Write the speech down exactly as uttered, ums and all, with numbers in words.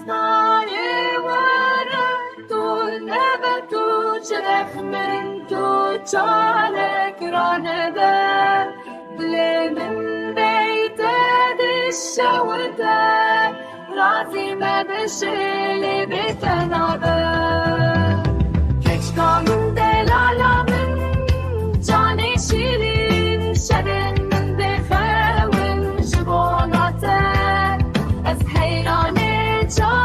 Nayê were tu nebe tu çi rexmin tu çalek ranebe. Dilê min beyte dişewite, razî me bişêlê bê te nabe. Keçka min delala min, canê şîrîn, şevên min bêxewin ji bona te. Ez heyranê çawa